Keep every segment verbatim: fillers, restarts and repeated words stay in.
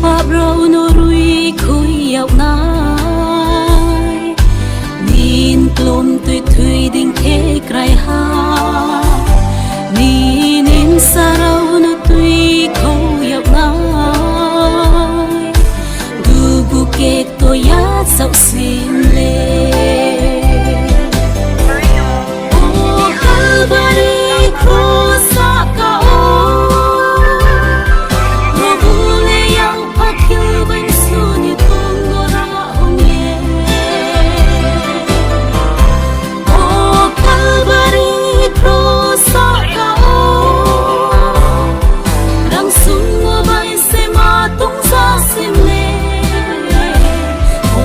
Pap rao no rui khui yag nai, nini klomtoi thui dei khe kraiha. Nini bsa rao no tuikhou yag nai, dugu kekto ya saohsning le. O Kalvari kros sahka wo, Probu le yang phakhil bai suni tong no rao ong ye. O Kalvari kros sahka wo, rang sungmo bai se ma tong ja sim le. O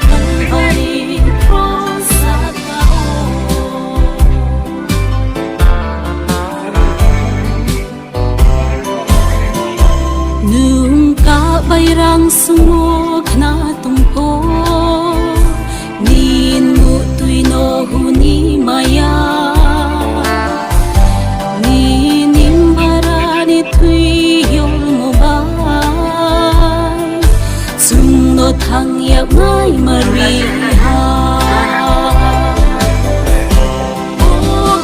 Kalvari kros sahka wo. Nung kah bai rang sungmo khna tong pho, nini muhtui no hu ni maya. Nini mbara ni thui yolmo bai, chung no thanng yag nai ma ri ha. O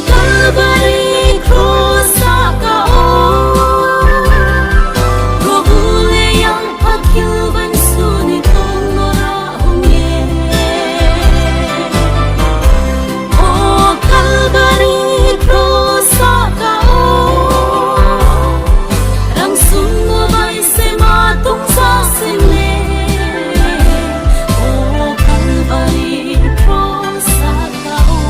Kalvari kros sahka wo, Probu le yang phakhil bai suni tong no rao ong ye. O Kalvari kros sahka wo, rang sungmo bai se ma tong ja sim le. O Kalvari kros sahka wo.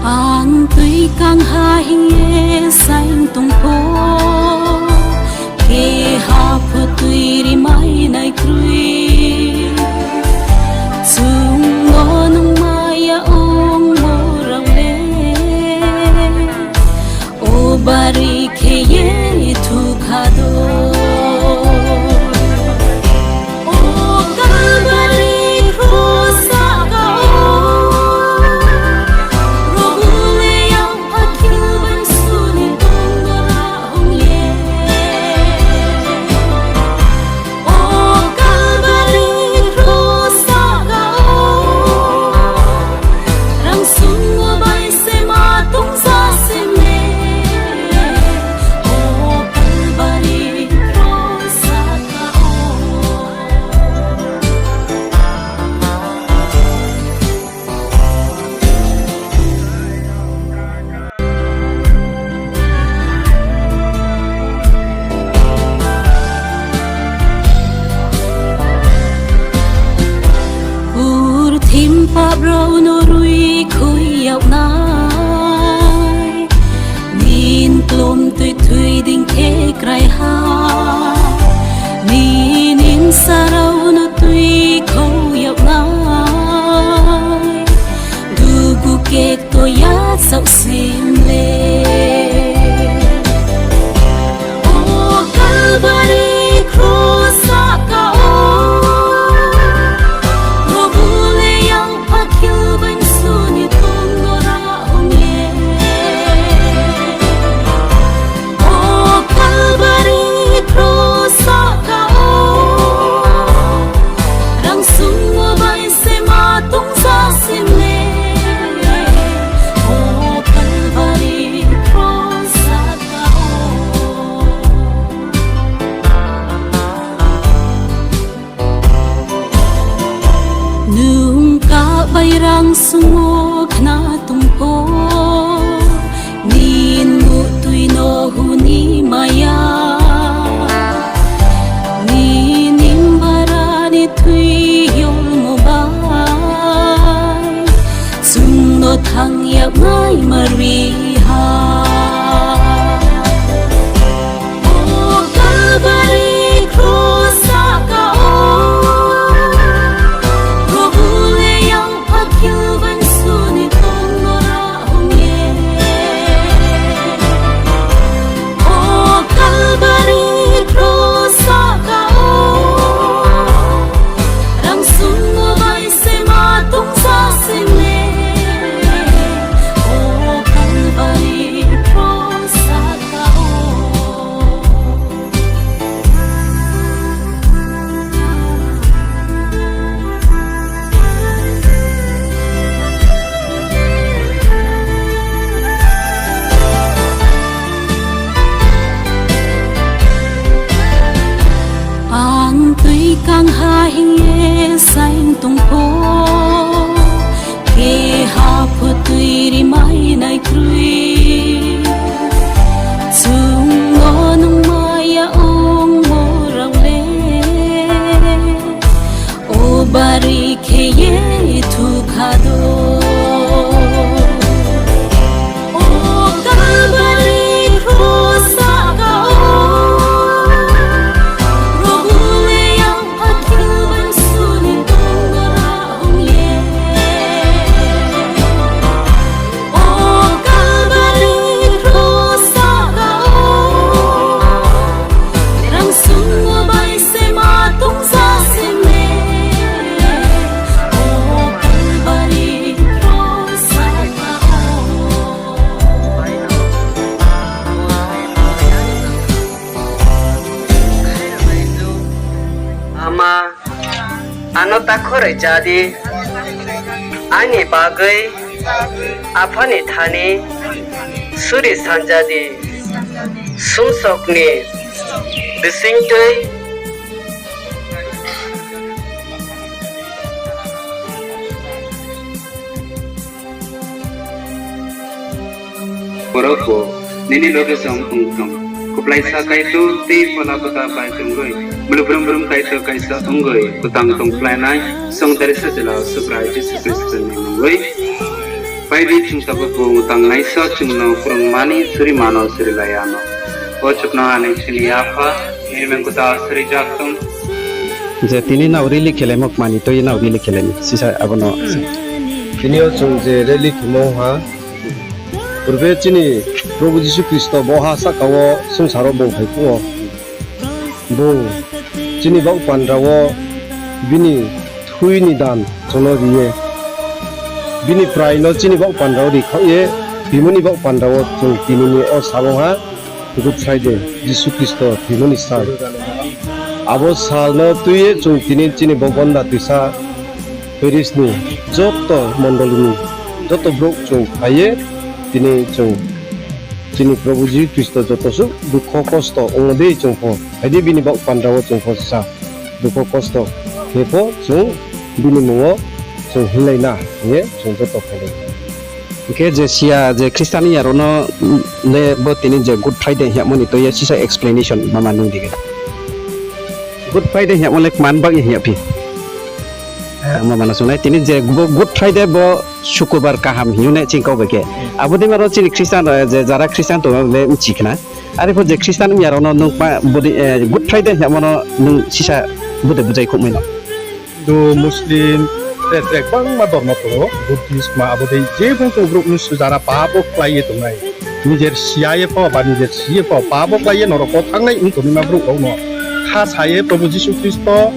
Ang tui kangha hing ye saing tong pho, keha pho tui rimai nai kroi. Chung no nung maya ongmo rao le, o bari khe ye thu kha do. O Kalvari kros sahka wo, Probu le yang phakhil bai suni tong no rao ong ye. O Kalvari kros sahka wo, rang sungmo bai se ma tong ja sim le. O Kalvari kros sahka wo. Purthimbi pap rao no rui khui yag nai, nini klomtoi thui dei khe kraiha. Nini bsa rao no tuikhou yag nai, dugu kekto ya saohsning le. O Kalvari kros sahka wo, Probu le yang phakhil bai suni tong no rao ong ye. O Kalvari kros sahka wo, rang sungmo bai se ma tong ja sim le. O Kalvari Raija di, aini bagwi Apha ni thani suri sanja di, sumsok ni bisingtwi. Borok bo nini loge song wng thung. Kuplaisa Kaitor tei Phola Kwthar bai tongwi, mlubrum brum Kaitor kaisa wngwi kwthang tongphlainai, chwng dari sajla Subrai Jisu Khristo ni mungwi. Phai di, chwng tabuk bo tangnai sa chwngno phrwngmani suri mano suri lai ano. O chukno ani chini Apha, nini mung kwthar suri jak thung. Je tini nao rally khelaimo kmani twi nao rally khelaini sisa abono. Tini o chwng je rally khemo ha, purbe chini Probhu Jisu Khristo bo ha saka o swngchar o bung phai phung o, bung chini baoh pandra o bini thui ni dan chwngno ri ye, bini prai no chini baoh pandra o ri khaoh ye, tini ni baoh pandra o chwng tini ni o sal ong ha, Good Friday, Jisu Khristo thwimo ni sal. Abo sal no twi ye chwng tini chini bo Gonda Twisa parish ni joto mondoli ni joto brouh chwng phai ye tini chwng chini Probhu Jisu Khristo joto suh dukho kosto ong di chwng pho phai di, bini baoh pandra o chwng pho sa dukho kosto khe pho chwng bini mung o chwng hinglai na hing ye chwng joto phai di. Hing khe je siya je Christian ya rao no le bo tini je Good Friday hingmo ni twi ye sisa explanation mama nung di khe. Good Friday hingmo le kman bak ye hing ya phi. Mama no sungnai tini je bo Good Friday bo Sukurbar kaham hing ye nai ching kau bai khe. Abo dei ma rao chini Christian rao je jara Christian tong le mchi khna. Are pho je Christian ya rao no nung pa bo dei, eh, Good Friday hingmo no nung sisa bo dei bujai khouhmai no. Hindu, Muslim, tre tre kwbangma dormo tongo, Buddhist ma abo dei je bung tong brouh mnusu jara pap o khlai ye tongnai. Nijer siya ye pho ba nijer si ye pho pap o khlai ye norok o thanngnai wng tongnaima brouh rok no kha sa ye Probhu Jisu Khristo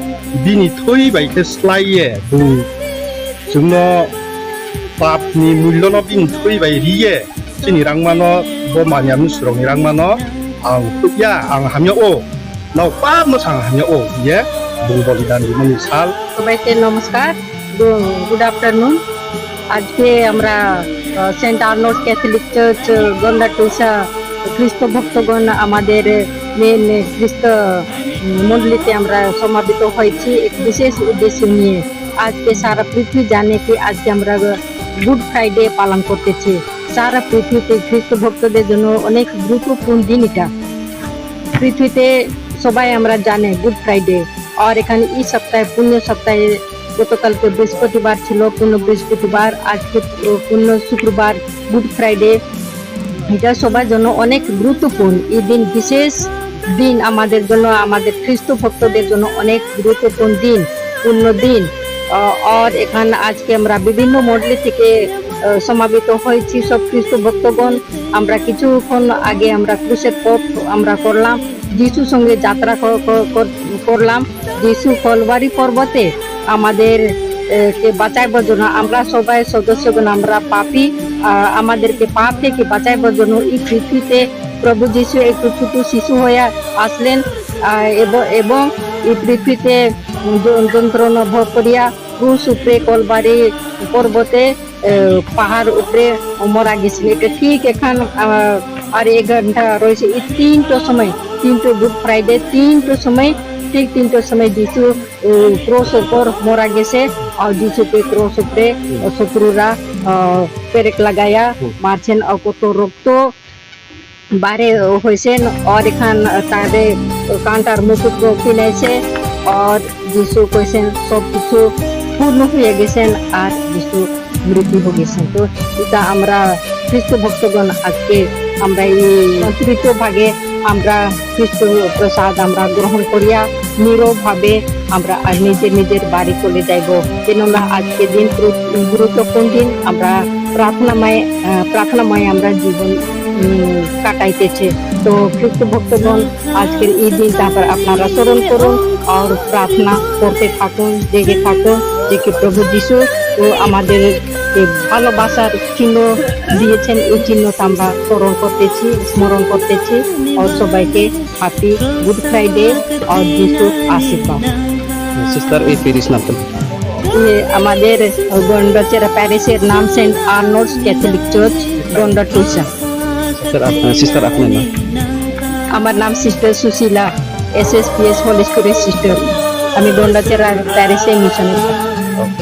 bini thui bai khe slái ye bung chwngno pap ni mullo no bini thui bai ri ye chini rangma no, bo manya mnusu rok ni rangma no ang khuh ya, ang hamya o. Nrao pap no sa ang hamya o hing ye bung bolidan rimo ni sal. সবাইকে নমস্কার, গু-, good afternoon। আজকে আমরা, আহ, Saint Arnold Catholic church, আহ, গন্ডার টুইসা খ্রিস্ট ভক্তগণ আমাদের মেন খ্রিস্ট, উম, মণ্ডলীতে আমরা সমাবেত হয়েছি এক বিশেষ উদ্দেশ্য নিয়ে। আজকে সারা পৃথিবী জানে কি আজকে আমরা গুড ফ্রাইডে পালন করতেছি। সারা পৃথিবীতে খ্রিস্ট ভক্তদের জন্য অনেক গুরুত্বপূর্ণ দিন এটা। পৃথিবীতে সবাই আমরা জানে গুড ফ্রাইডে। আর এখানে এই সপ্তাহে, পুণ্য সপ্তাহে, গতকালকে বৃহস্পতিবার ছিল, পুণ্য বৃহস্পতিবার, আজকে পু-, পুণ্য শুক্রবার, গুড ফ্রাইডে। এটা সবার জন্য অনেক গুরুত্বপূর্ণ। এই দিন বিশেষ দিন আমাদের জন্য, আমাদের খ্রিস্ট ভক্তদের জন্য অনেক গুরুত্বপূর্ণ দিন, পুণ্য দিন। আহ, আর এখানে আজকে আমরা বিভিন্ন মণ্ডলী থেকে, আহ, সমাবেত হয়েছি সব খ্রিস্ট ভক্তগণ। আমরা কিছুক্ষণ আগে আমরা ক্রুসেড পথ আমরা করলাম, যিশুর সঙ্গে যাত্রা ক-, ক-, কর-, করলাম। যিশু কলবারি পর্বতে আমাদের, এ, কে বাঁচাইবার জন্য, আমরা সবাই সদস্যগণ, আমরা পাপী, আ, আমাদেরকে পাপ থেকে বাঁচাইবার জন্য এই পৃথিবীতে প্রভু যিশু একটু ছোট শিশু হয়ে আসলেন, আ, এব-, এবং এই পৃথিবীতে য-, যন্ত্রণা ভোগ করিয়া ক্রুশ উপরে কলবারি পর্বতে, এ, পাহাড় উপরে মারা গেছিলেন। এটা ঠিক এখন, আ, আর এক ঘন্টা রয়েছে। এই তিনটোর সময়, তিনটো গুড ফ্রাইডে, তিনটোর সময়, ঠিক তিনটোর সময় যিশু, উম, ক্রুশ উপর মারা গেছে। আর যিশুকে ক্রুশ উপরে শত্রুরা, আ, পেরেক লাগাইয়া মারছেন। আর কত রক্ত বারে হয়েছেন, আর এখান তাদের কান্টার মুকুট কিনেছে, আর যিশু কইছেন, "সব কিছু পূর্ণ হয়ে গেছেন", আর যিশু মৃত্যু হয়ে গেছেন। তো এটা আমরা খ্রিস্ট ভক্তগণ আজকে আমরা এই একত্রিত ভাগে আমরা খ্রিস্ট প্রসাদ আমরা গ্রহণ করিয়া নীরব ভাবে আমরা আর নিজের নিজের বাড়ি চলে যাইব। কেননা আজকে দিন গুরু-, গুরুত্বপূর্ণ দিন, আমরা প্রার্থনাময়, আহ, প্রার্থনাময় আমরা জীবন, উম, কাটাইতেছে। তো খ্রিস্ট ভক্তগণ আজকের এই দিনটা আবার আপনারা স্মরণ করুন আর প্রার্থনা করতে থাকুন, জেগে থাকুন, যে কি প্রভু যিশু তো আমাদেরকে ভালোবাসার চিহ্ন দিয়েছেন, এই চিহ্নটা আমরা স্মরণ করতেছি, স্মরণ করতেছি। আর সবাইকে Happy Good Friday or Jisu Ashirbad. Sister, এই তিরিশ নাম তো। এ, আমাদের গন্ডাচেরা প্যারিশের নাম সেন্ট আর্নল্ডস ক্যাথলিক চার্চ, গন্ডাটুইসা। স্যার, আপ-, সিস্টার, আপনার নাম? আমার নাম সিস্টার সুশীলা, এসএসপিএস হলি স্কুলের সিস্টার। আমি গন্ডাচেরা প্যারিশে মিশনারি।